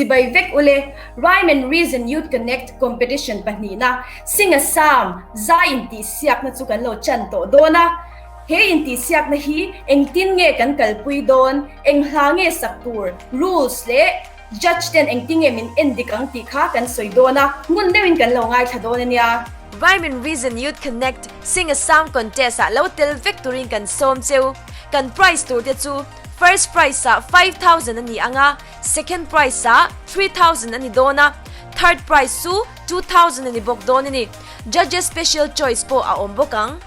Chibai vek ule, Rhyme and Reason Youth Connect Competition pahnihna Sing a Psalm zai intihsiakna chu kan lo chan tawh dawn a. He intihsiakna hi engtin nge kan kalpui dawn, eng hla nge sak tur, rules leh judge ten engtin nge min en dik ang tih kha kan sawi dawn a, ngun deuhin kan lo ngaithla dawn a nia. Rhyme and Reason Youth Connect Sing a Psalm Contest ah lo tel vek turin kan sawm cheu. Kan prize tur te chu First prize ah 5000 a ni ang a, Second prize ah 3000 a ni dawn a, Third prize chu 2000 a ni bawk dawn a ni. Judges special choice pawh a awm bawk ang.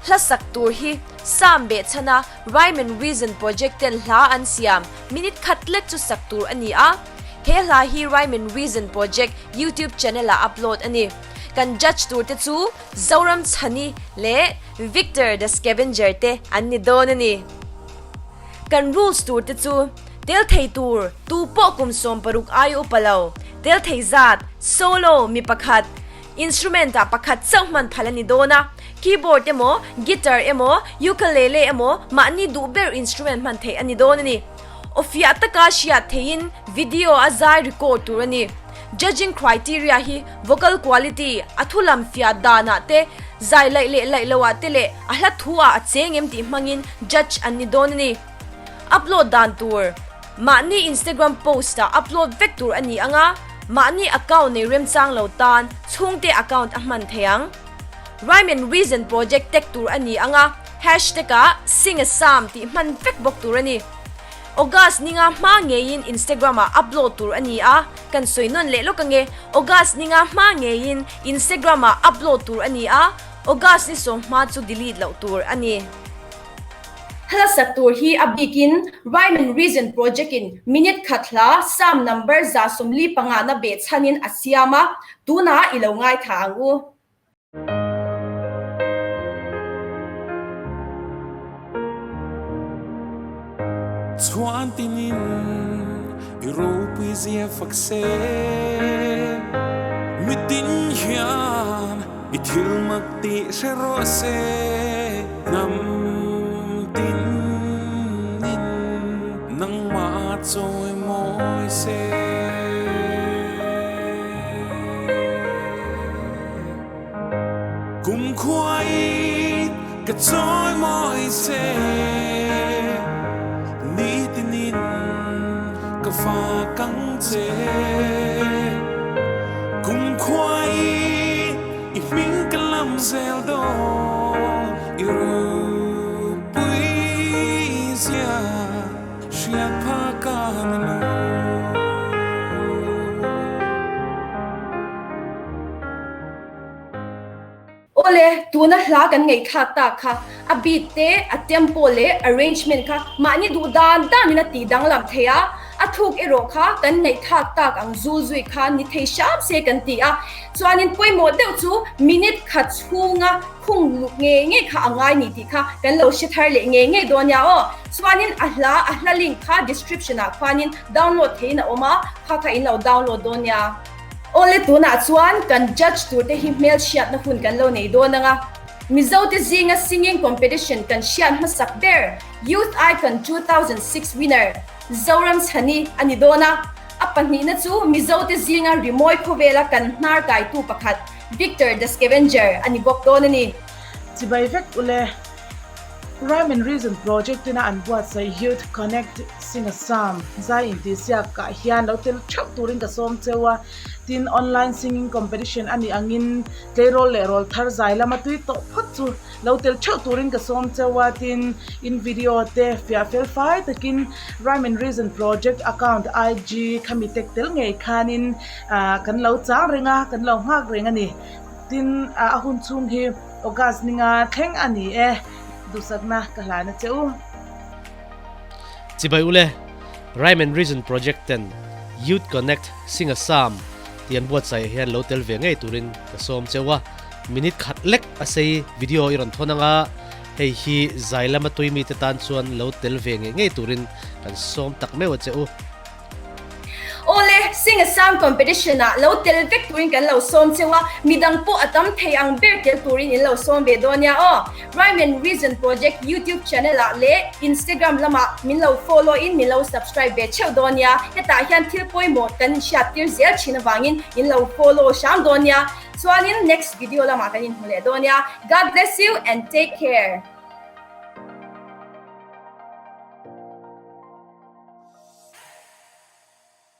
Hla sak tur hi Psalm behchhana Rhyme and Reason Project ten hla an siam minute khat lek chu sak tur a ni a. He hla hi Rhyme and Reason Project YouTube channel ah upload a ni. Kan judge tur te chu Zoram Chhani leh Victor the Scavenger te an ni dawn a ni. Kan rules tur te chu tel thei tur tu pawh kum 16 aia upa lo, tel thei zat, solo, mi pakhat, Instrument ah pakhat chauh hman phal a ni dawn a, keyboard emaw, guitar emaw, ukulele emaw mahni duh ber instrument hman theih a ni dawn a ni. Aw fiah taka hriat theihin video a zai record tur a ni. Judging criteria hi vocal quality, a thu lam fiah danah te, zai laih leh laih loh ah te leh a hla thu ah a cheng em tih hmangin judge an ni dawn a ni. Upload dan tur, Mahni Instagram post ah upload vek tur a ni ang a, mahni account nei remchang lo tan chhungte account a hman thei ang. Rhyme and Reason project tag tur a ni ang a, hashtag ah Sing a Psalm tih hman vek bawk tur a ni. August ninga hma ngeiin Instagram ah upload tur a ni a, kan sawi nawn leh lawk ange, August ninga hma ngeiin Instagram ah upload tur a ni a, August ni sawmhma chu delete loh tur a ni. Hla sak tur hi a bikin Rhyme and Reason Project in minute khat hla Psalm number 145 na behchhanin a siam a, tunah i lo ngaithla ang u. Chhuan tinin i ropui zia fak se, mitin hian I thil mak tih hre rawh se, hnam tinin nangmah chawi mawi se. Kum khuain ka chawi mawi se, nitinin ka fak ang che. Kum khuain i hming ka lam zel dawn, i ropui zia hriat phak a ni lo. Awle, tuna hla kan ngaihthlak tak kha a beat te, a tempo leh arrangement kha mahni duh dan danin a tih danglam thei a, a thuk erawh kha kan ngaihthlak tak ang zul zui kha ni thei hram se kan ti a. Chuanin pawimawh deuh chu minute khat chhunga khung luk ngei ngei kha a ngai ni tih kha kan lo hre thar leh ngei ngei dawn nia aw. Chuanin a hla a hla link kha description ah khuanin download theiin a awm a, kha kha in lo download dawn nia. Awle tunah chuan kan judge tur te hi hmelchhiatna hun kan lo nei dawn ang a, Mizo te zinga singing competition kan hriat hmasak ber Youth Icon 2006 winner Zoram Chhani a ni dawn a, a pahnihna chu Mizo te zinga rimawi khawvela kan hnar kaitu pakhat Victor the Scavenger a ni bawk dawn a ni. Chibai vek ule. Rhyme and Reason Project ina an buatsaih Youth Connect Sing a Psalm zai intihsiak ah hian lo tel theuh turin ka sawm cheu a, tin online singing competition a nih angin tleirawl leh rawl thar zai lama tui tawh phawt chu lo tel theuh turin ka sawm cheu a, tin in video te fiah fel fai takin Rhyme and Reason Project account IG khami tek tel ngei khanin ah kan lo chang reng a, kan lo nghak reng a ni, tin a hun chhung hi. August ninga thleng a ni e, duhsakna ka hlan a che u. Chibai ule, Rhyme and Reason Project ten Youth Connect Sing a Psalm tih an buatsaih ah hian lo tel ve ngei turin ka sawm cheu a, minute khat lek a sei video i rawn thawn anga hei hi zai lama tui mite tan chuan lo tel ve ngei ngei turin kan sawm tak meuh a che u. Awle, Sing a Sound Competition ah lo tel vek turin kan lo sawm cheu a, midang pawh a tam thei ang ber tel turin in lo sawm ve dawn nia aw. Rhyme and Reason Project YouTube channel ah leh Instagram lamah min lo follow in min lo subscribe ve theuh dawn nia. Hetah hian thil pawimawh kan inhriat tir zel thin avangin in lo follow hram dawn nia. Chuanin next video lamah kan inhmu leh dawn nia. God bless you and take care.